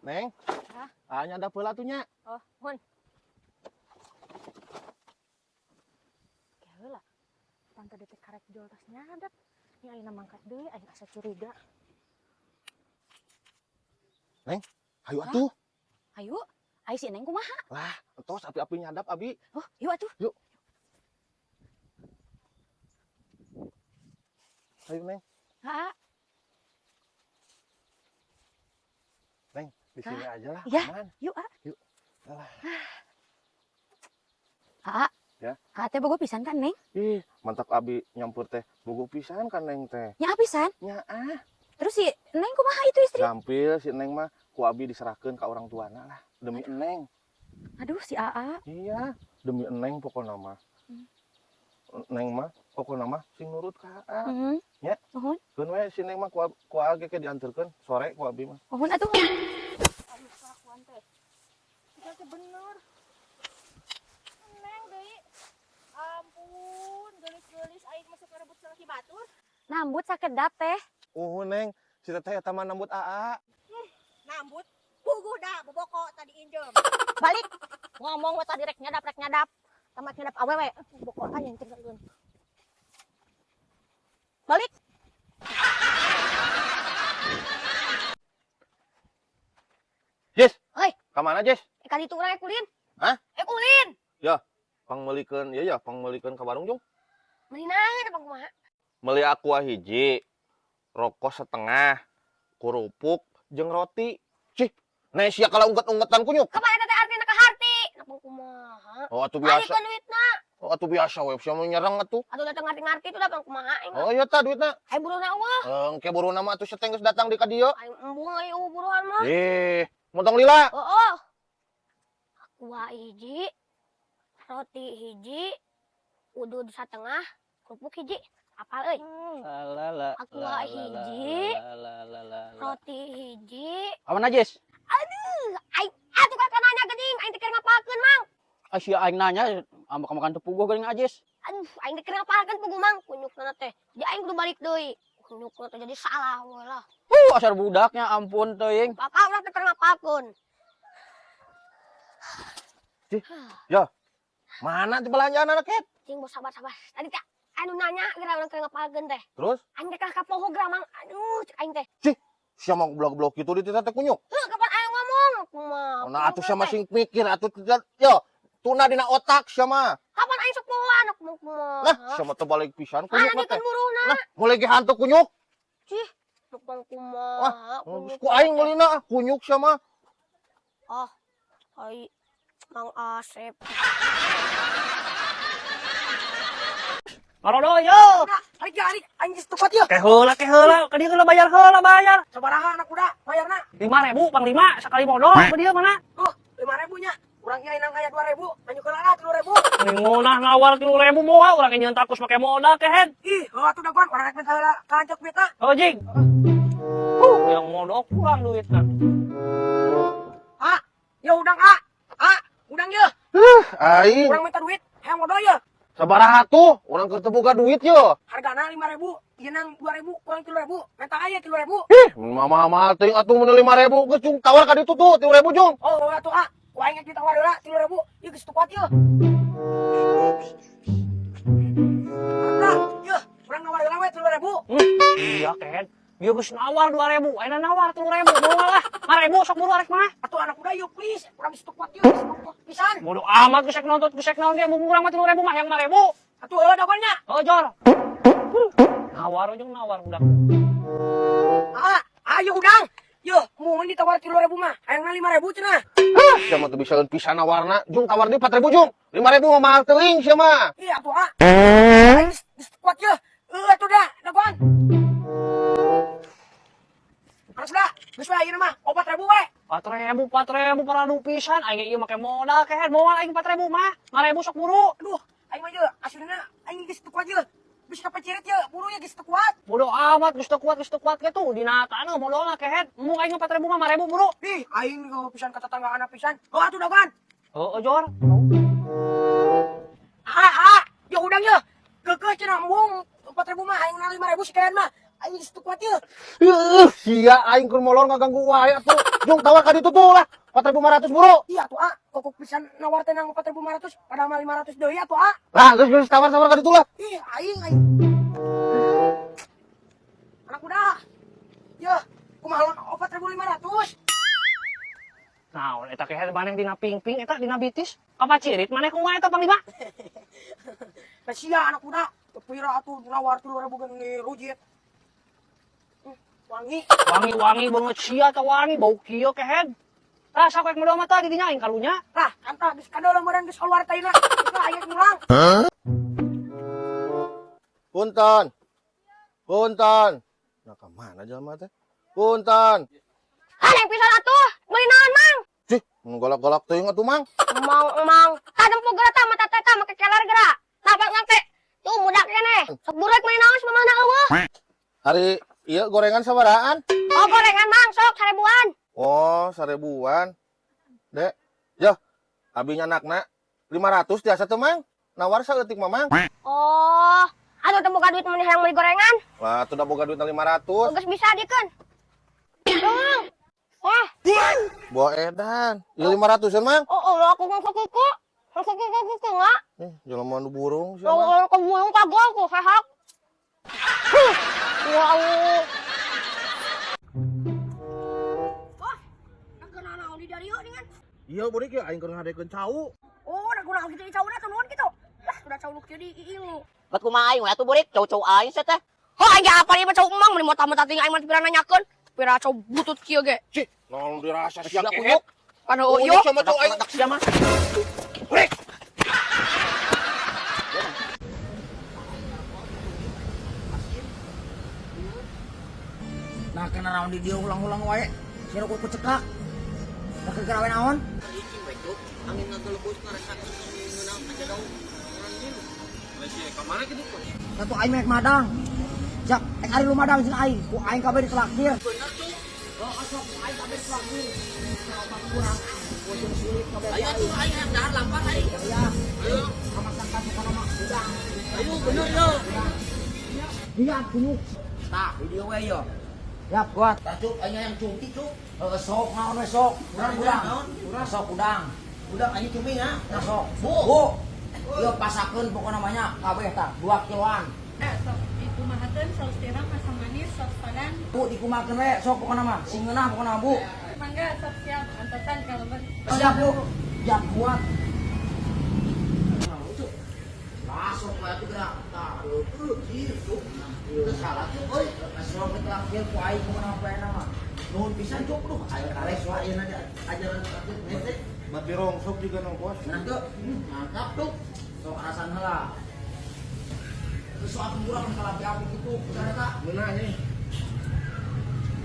Neng. Hah? Ah, nyadap heula tuh nya. Oh, mun. Ke heula. Pan tadi teh karek jual tas nyadap. Ini ayeuna mangkat deui, aing asa curiga. Neng, hayu Hah? Atuh. Hayu, ayo si Neng kumaha? Lah, entos api-api nyadap abi. Oh, yuk atuh. Yuk. Hayu, Neng. Ha, Neng, di sini aja lah, Iya. aman. Yuk, ah. Yuk. Alah. Ah, Ya. ah teh bogoh pisan kan, Neng? Ih, mantap abi nyampur teh. Bogoh pisan kan Neng teh. Nya pisan. Nya ah. Terus si Neng kumaha itu istri? Gampil si Neng mah ku abi diserahkeun ka orang tuana lah demi Neng. Aduh, si Aa. Iya, demi Neng pokokna mah. Neng mah pokokna mah sing nurut ka Aa. Ya. Nuhun. Keun we si Neng mah ku Aa ge ke dianterkeun sore ku abi mah. Nuhun atuh. Aduh, kelakuan teh. Kita teh bener. Neng deui. Ampun, geulis-geulis aing masuk rebut salaki batur. Nambut sakedap teh. Uhun Neng, si teteh eta mah nambut Aa. Nambut puguh dah boboko tadi injem. Balik. Ngomong we tadi rek nyadap, rek nyadap. Tamat nyadap awewe. Boboko aja yang tinggalkeun. Balik. Jess. Hoi. Ka mana, Jess? Ka ditu urang ulin. Hah? Ulin. Ya, pangmeulikeun, ya ya, pangmeulikeun ka warung jung. Meuli naon apa kumaha? Meuli aqua hiji, rokok setengah, kerupuk jeung roti. Cih, nah sia kalau ungket-ungketan kunyuk. Kapan eta teh artina ka harti? Napa kumaha? Oh, atuh biasa. Alikeun duitna. Oh, atuh biasa we sia mah nyerang atuh. Atuh datang ngarti-ngarti tuh datang kumaha aing. Oh, iya tah duitna. Aing buruhna eueuh. Engke buruhna mah atuh sia teh geus datang di ka dieu. Aing embung aing eueuh buruhan mah. Eh, motong lila. Heeh. Aqua hiji, roti hiji, udud satengah, kerupuk hiji. Apal euy? Lalala. Aqua hiji, roti hiji. Aman aja, Jess? Aduh, aing atuh kakak nanya geuning, aing teh keur ngapalkeun, Mang. Ah, sia aing nanya, ambek makan teu puguh geuning Ajis. Aduh, aing teh keur ngapalkeun puguh, Mang. Kunyukna teh. Jadi aing kudu balik deui. Kunyukna teh jadi salah we lah. Asar budaknya ampun teuing. Bapak urang teh keur ngapalkeun. Cih, ya. Mana di belanjaan anak ket? Cing bos sabar-sabar. Tadi teh anu nanya geura urang keur ngapalkeun teh. Terus? Aing teh kalah kapoho geura, Mang. Aduh, cek aing teh. Cih, sia mah blok-blok gitu di teh kunyuk. Heuh, kapan aing ngomong? Kumaha? Oh, nah atuh sia mah sing mikir atuh tidak yo. Tuna dina otak sia mah. Kapan aing sok pohoan aku mah kumaha? Lah, sia mah terbalik pisan kunyuk Mana mah teh. dikeun buruhna? Nah, mulai ge hantu kunyuk. Cih, tukang kumaha? Wah, ku aing meulina kunyuk sia mah. Oh, ai Mang Asep. Marodo yo. Arik ya arik, aing geus tupat yeuh. Ke heula ke heula, ka dieu heula bayar heula bayar. Sabaraha anak muda bayarna? 5.000 pang 5 sakali modal ka dieu mana? Oh, 5.000 nya. Urang ieu inang aya 2.000, manyukeun lah 3.000. Ini ngeunah nawar 3.000 moal urang nyieun takus make modal kehed. Ih, heuh atuh dagoan urang rek minta heula kalancok duitna. Oh jing. Yang modal kurang duitna. Ah, ya udang ah. Ah, udang yeuh. Huh, aing. Urang minta duit, hayang modal yeuh. Sabaraha tuh? Urang keur teu boga duit yeuh. Hargana 5.000, ieu nang 2.000, kurang 3.000. Minta aya 3.000. Ih, mama-mama teuing atuh mun 5.000 geus jung tawar ka ditu tuh 3.000 jung. Oh, atuh ah. Ku aing ditawar heula 3.000, ieu geus teu kuat yeuh. Nah, yeuh, urang nawar heula we 3.000. Iya kehed. Dia geus nawar 2.000, ayeuna nawar 3.000, moal lah. 5.000 sok buru arek mah. Atuh anak muda yeuh please, urang geus teu kuat yeuh, geus teu kuat pisan. Bodoh amat geus nonton geus naon ge mun urang mah 3.000 mah yang 5.000. Atuh heula dagoannya. Oh jor. Nawar ujung nawar udah. Ah, ayo udang. Yeuh, mun ditawar 3.000 mah, hayangna 5.000 cenah. Hah, sia mah teu bisa pisan nawarna. Jung tawar deui 4.000 jung. 5.000 mah mahal teuing sia mah. Ih, atuh ah. Aing geus teu kuat yeuh. Heuh atuh dah, dagoan. Anak sudah, geus we ayeuna mah 4.000 we. 4.000, 4.000 paradu pisan aing ieu make modal kehed moal aing 4.000 mah. 5.000 sok buru. Aduh, aing mah yeuh aslina aing geus teu kuat yeuh. Bisa kapecirit yeuh, buru ya geus teu kuat. Bodoh amat geus teu kuat, geus teu kuat ge tuh dina taneuh modalna kehed. Embung aing 4.000 mah 5.000 buru. Ih, aing geus pisan ka tetanggaan pisan. Oh, atuh dagoan. Heuh, jor. Ah, ah, ya udang yeuh. Geukeuh cenah embung 4.000 mah aing 5.000 sikeun mah. Aing geus teu kuat yeuh. Heuh, sia aing keur molor ngaganggu wae atuh. Jung tawar ka ditu tuh lah. 4.500 buru. Iya tuh ah, kokok pisan nawar teh nang 4.500 padahal mah 500 deui atuh ah. Lah, geus geus tawar-tawar ka ditu lah. Ih, aing aing. Anak muda. Yeuh, kumaha 4.500? Naon eta kehed maneh dina pingping eta dina bitis. Kapacirit maneh kumaha eta panglima? Nah sia anak muda, teu pira atuh nawar 3.000 geuni rujit. Wangi. Wangi-wangi banget sia teh wangi bau kieu kehed. Tah sok rek modal mata di dinya aing kalunya. Tah, kantah geus kadol meureun geus keluar taina. Geus aya ngulang. Punten. Punten. Nah, ka mana jelema teh? Punten. Hayang pisan atuh, meuli naon Mang? Cih, nu galak-galak teuing atuh, Mang. Mang mang, tah nempo geura tah mata teh tah make keler geura. Tah bak ngampe. Tuh budak keneh. Sok burek meuli naon mamahna eueuh. Hari ieu gorengan sabarahaan? Oh gorengan Mang, sok 1.000-an. Oh, 1.000-an. Dek, yeuh, abi nyanakna 500 tiasa teu, Mang. Nawar saeutik mah, Mang. Oh, aduh teu boga duit mun hayang meuli gorengan. Wah, tuh udah boga duit 500. Geus bisa dikeun. Mang. Wah, Bawa edan. Ieu 500-an, Mang. oh Allah aku ngomong kuku. Kuku kuku kuku enggak? Eh, jelema nu burung sia, Mang. Oh, ke burung kagok aku sehak. Huh. Ya Allah. Bos, nak kena naon di dieu dengan. Iya, burik ya aing keur ngadekeun cau. Oh, nak kunaon kitu cauna tuh nuhun kitu. Lah, udah cau nu kieu di iing. Bat kumaha aing we atuh burik, cau-cau aing sia teh. Oh, aing ge apa ieu mah cau emang meuni motah-motah ting aing mah pira nanyakeun. Pira cau butut kieu ge. Cih, naon dirasa sia Sia kehed. kunyuk. Pan heueuh yo. Sama cau aing. Tak sia mah. Burik. Nah, kena naon di dieu ulang-ulang wae. Sia ku cekak. Nah, keur gawe naon? Satu aing mek madang. Jak, ek ari lu madang jeung aing. Ku aing kabeh ditraktir. Bener tuh. Oh, sok ku aing kabeh ditraktir. Nah, obat kurang. Bojong sulit kabeh. Ayo atuh aing hayang dahar lampas aing. Ya. Ayo, kamasakan pokona mah udang. Ayo bener yo. Iya, kunyuk. Tah, di dieu we yo. Yap, kuat. Tah cuk aing hayang cungki cuk. Heuh, sok naon we sok. Urang udang. Naon? Sok udang. Udang aing cumi ya. Nah, sok. Bu. Bu. Ieu pasakeun pokona mah nya kabeh tah 2 kiloan. Sok dikumahakeun saus tiram, asam manis, saus padang. Bu dikumakeun we sok pokona mah. Sing ngeunah pokona Bu. Mangga sok siap antosan kalau ber. Siap Bu. Siap kuat. Masuk we atuh gerak. Tah, leukeut kieu cuk. Teu salah cuk euy. Sok ditraktir ku aing kumaha poena mah. Nuhun pisan cuk duh. Ayo karek soal ayeuna ajaran traktir hese. Mati rongsok juga nang bos. Nah tuh, mantap tuh. Sok arasan heula. Terus sok atuh urang kalau api kitu udah eta. Beunah nih.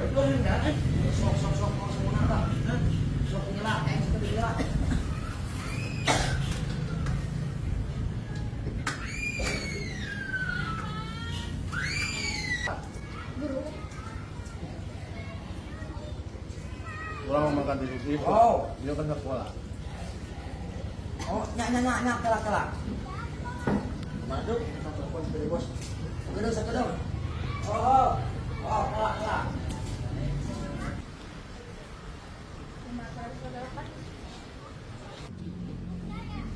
Ayo hendak eh. Sok sok sok sok seunah tah. Sok nyela aing teu nyela. Urang mau makan di situ. Oh. Dia kan sekolah. Oh, nya nya nya nya kela kela. Mana tuh? Telepon dari bos. Sakedeung sakedeung. Oh, oh. Oh, kela kela.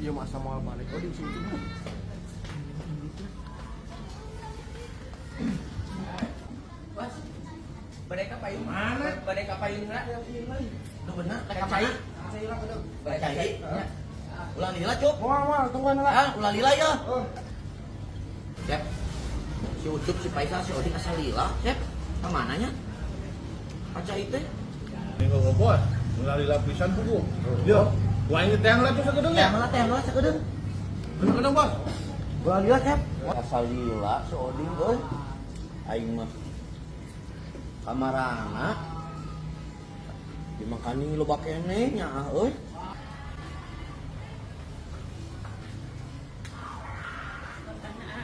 Iya masa mau balik. Oh di situ. Bos. Badai ka payung mana? Badai ka payung na? Duh bener, ka cai. Badai ka cai. Ulah lila cuk. Moal moal tungguan lah. Ah, ulah lila ya. Sep. Si Ucup, si Faisal, si Oding asal lila, Sep. Kemana nya? Kaca itu. Ini kok bos. Melalui lapisan buku. Yo, gua ini teh lah tuh sakedeung ya. Malah teh lah sakedeung. Bener bos. Ulah lila, Sep. Asal lila si Oding euy. Aing mah kamarana dimakani loba keneh nya ah euy.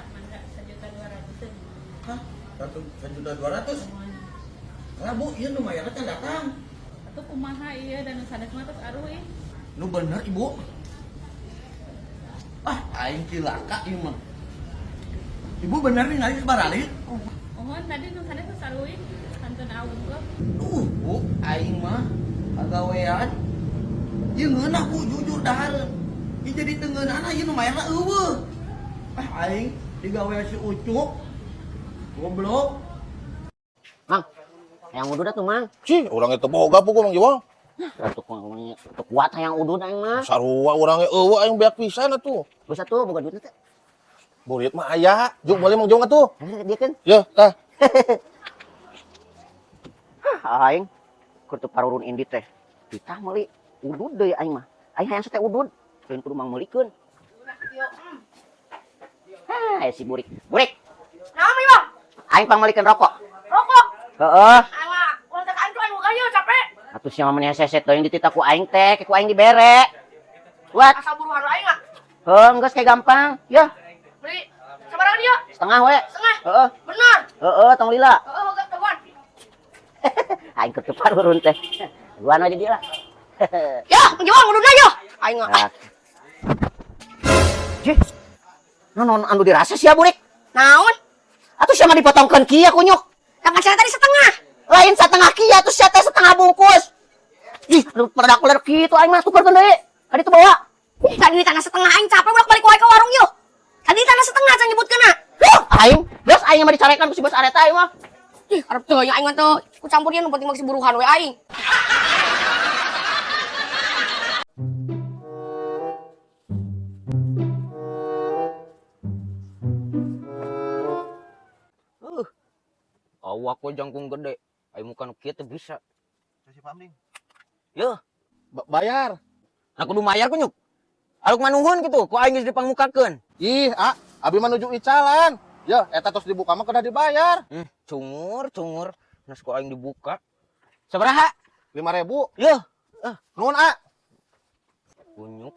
Mangga 1.200.000. Hah? 1.200.000? Lah Bu, ieu nu mayarna can datang. Atuh kumaha ieu dan nu sanes mah tos aruh ih. Nu bener Ibu. Ah, aing cilaka ieu mah. Ibu bener nih ngali barali. Mohon tadi nu sanes tos aruh ih. Kantun awung kok. Duh, Bu, aing mah Kagawean. Ieu ngeunah, Bu, jujur dahareun. Ieu jadi teu ngeunahna ieu nu mayarna euweuh. Ah, aing digawean si Ucup. Goblok. Mang, hayang udud atuh, Mang. Cih, urang itu boga pugu, Mang Jiwang. Untuk untuk kuat hayang udud aing mah. Sarua urang ge euweuh, aing beak pisan atuh. Geus atuh boga duitna teh. Burit mah aya. Juk meuli, Mang Jiwang, atuh. Dia kan. Yeuh, tah. Hah, aing keur teu parurun indit teh. Ditah meuli udud deui aing mah. Aing hayang sate udud. Lain kudu mang meulikeun. Hah, aya si Burik. Burik, Naon, Mang Iwang? Aing pangmeulikeun rokok. Rokok. Heeh. Aing mah ulah teh aing tuh aing buka capek. Atuh sia mah meni seset deui dititah ku aing teh, ku aing dibere. Buat. Asal buruan aing ah. Heuh, geus kayak gampang. Yeuh, Beli sabaraha dia? Setengah we. Setengah. Heeh. Benar. Heeh, tong lila. Heeh, boga teguan. Aing keur teu parurun teh. Duluan aja dia lah. Ya, Mang Jiwang ududna yo. Aing mah. Ah. Cih. Naon anu dirasa sia, Burik? Naon? Atuh sia mah dipotongkeun kieu kunyuk. Yang pacarnya tadi setengah. Lain setengah kieu atuh sia teh setengah bungkus. Ih, aduh pada kuler kitu aing mah tukerkeun deui. Kaditu bawa. Ih, tadi di tanah setengah aing capek bolak-balik wae ke warung yo. Tadi di tanah setengah can nyebutkeun. Huh, aing, geus aing mah dicarekan ku si bos areta aing mah. Ih, karep teu nya aing mah teu ku campurnya nu penting mah si buruhan we aing. Awak we jangkung gede. Aing muka nu kieu teu bisa. Si Pamding. Yeuh. Bayar. Nah, kudu mayar kunyuk. Aluk manuhun gitu, ku aing geus dipangmukakeun. Ih, ah, abi mah nuju icalan. Ya, eta tos dibuka mah kedah dibayar. Cungur, cungur. Nas ku aing dibuka. Sabaraha? 5.000. Yeuh. Nuhun, ah. Kunyuk.